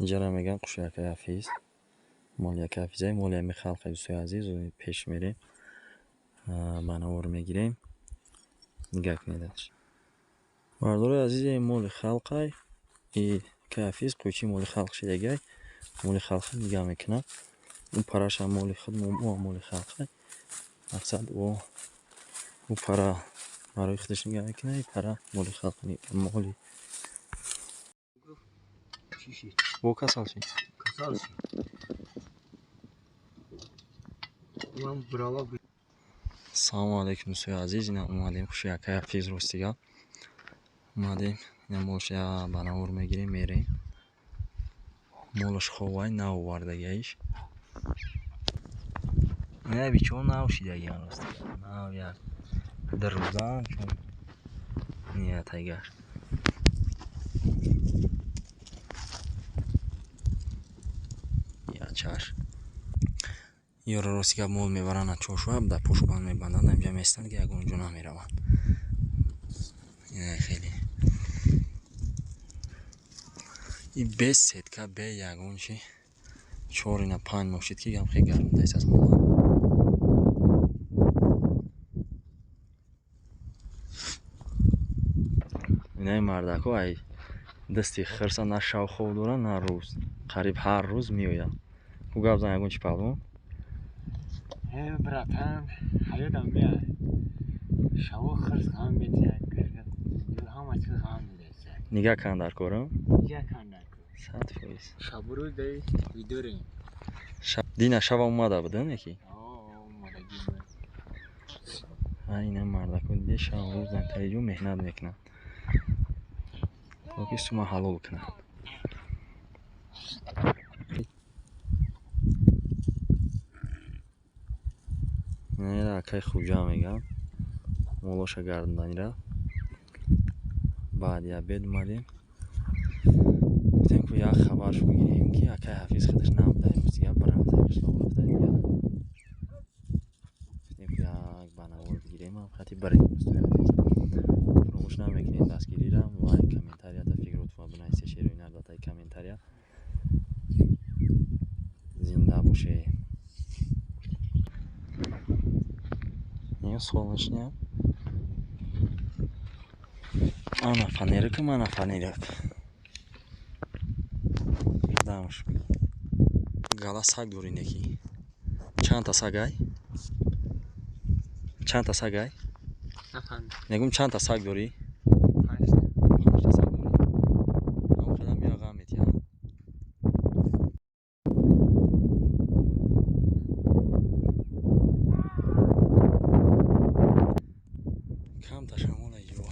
Инҷара мегӯянд қушякаи Ҳафиз. Моли якаи Ҳафизай, моли ҳами халқи дӯстои азиз. Пеш мерем, ба навор мегирем. Нигаҳ кунед. Бардорои азиз, ин моли халқай. И якаи Ҳафиз қӯйчи моли халқ шидагай. Моли халқа нигаҳ мекунад. Ӯ парашам моли худ, ӯ моли халқай. Мақсад ӯ пара барои худаш нигаҳ мекунад, и пара моли халқ, моли бо касал шид. Касал шид. Салому алейкум, дӯстои азиз. Ина омадем хуши якаи Ҳафиз, ростига омадем. Ина молш я ба навор мегирем, мерем. Молаш ховай, нав овардагиаш. Ина бичо нав шидагиан, ростига. Нав як ду рӯза чун ниятайгаш. Ячаш. Ёро ростига мол мебаранд аз чошӯаб, дар пошбанд мебанданд, инҷа местанд, ки ягон ҷо намераванд. Ина хеле. И без сетка, бе ягон чи. 4 ина 5 моҳ шид, ки гам хеле гармдааст аз мола. Инаи мардако ай дасти хирса на шав хоб доранд, на рӯз. Қариб ҳар рӯз меоянд. Ку гап зан ягон чи паҳлавон? Братан, ҳаётам меа. Шаво хирс ғам метиҳад, ҳама чиз ғам медиҳад. Нигаҳ кан дар кор, а? Нигаҳ кан дар кор. 100%. Шабу рӯз дай видорем. Дина шава омада буд, не ки? Омадагӣ. А ина мардако диде шабу рӯз дар таи ҷо меҳнат мекунанд. То ки сума ҳалол кунанд. Инара акай Хуҷа мегӯянд. Молоша гарданира. Баъди обед омадем. Гуфтем, ку як хабарш бигирем, ки акай Ҳафиз худаш набуда имрӯз, дигар бирафта қишлоқ рафта дигар. Гуфтем, ку як ба навор бигирем, ам хати барем, дӯстои азиз. Фаромӯш намекунем дастгирира, лайк, комментарията, фикротро бинависед, шерои нардатаи комментария. Зинда бошед. Не солнечная. Ана фанерикам, ана фанерик. Дамш. Гала саг дори неки. Чандта саг ай? Чандта саг ай? Нафаҳмидам. Мегӯм чандта саг дорӣ? Панҷта. Панҷта саг дорӣ. Ҳамон қадар меоя ғам метиҳад. Камта шамол иҷро.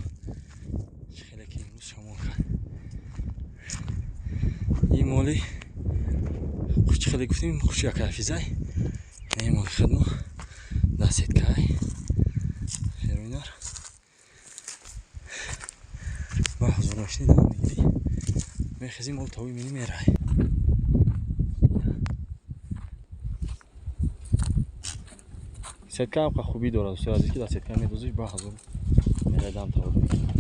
Чӣ хеле ки имрӯз шамол кард. Ин моли чӣ хеле гуфтем, хуши якаи Ҳафизай. Ин моли хидмо дар сеткай. Шероинар. Ба ҳузур ошни дам мегирӣ. Мехезӣ мол тавӣ мини мерай. Сетка ҳам хубӣ дорад, дӯстои азиз, ки дар сетка медозиш, ба ҳузур мерай дам тавӣ мегирӣ.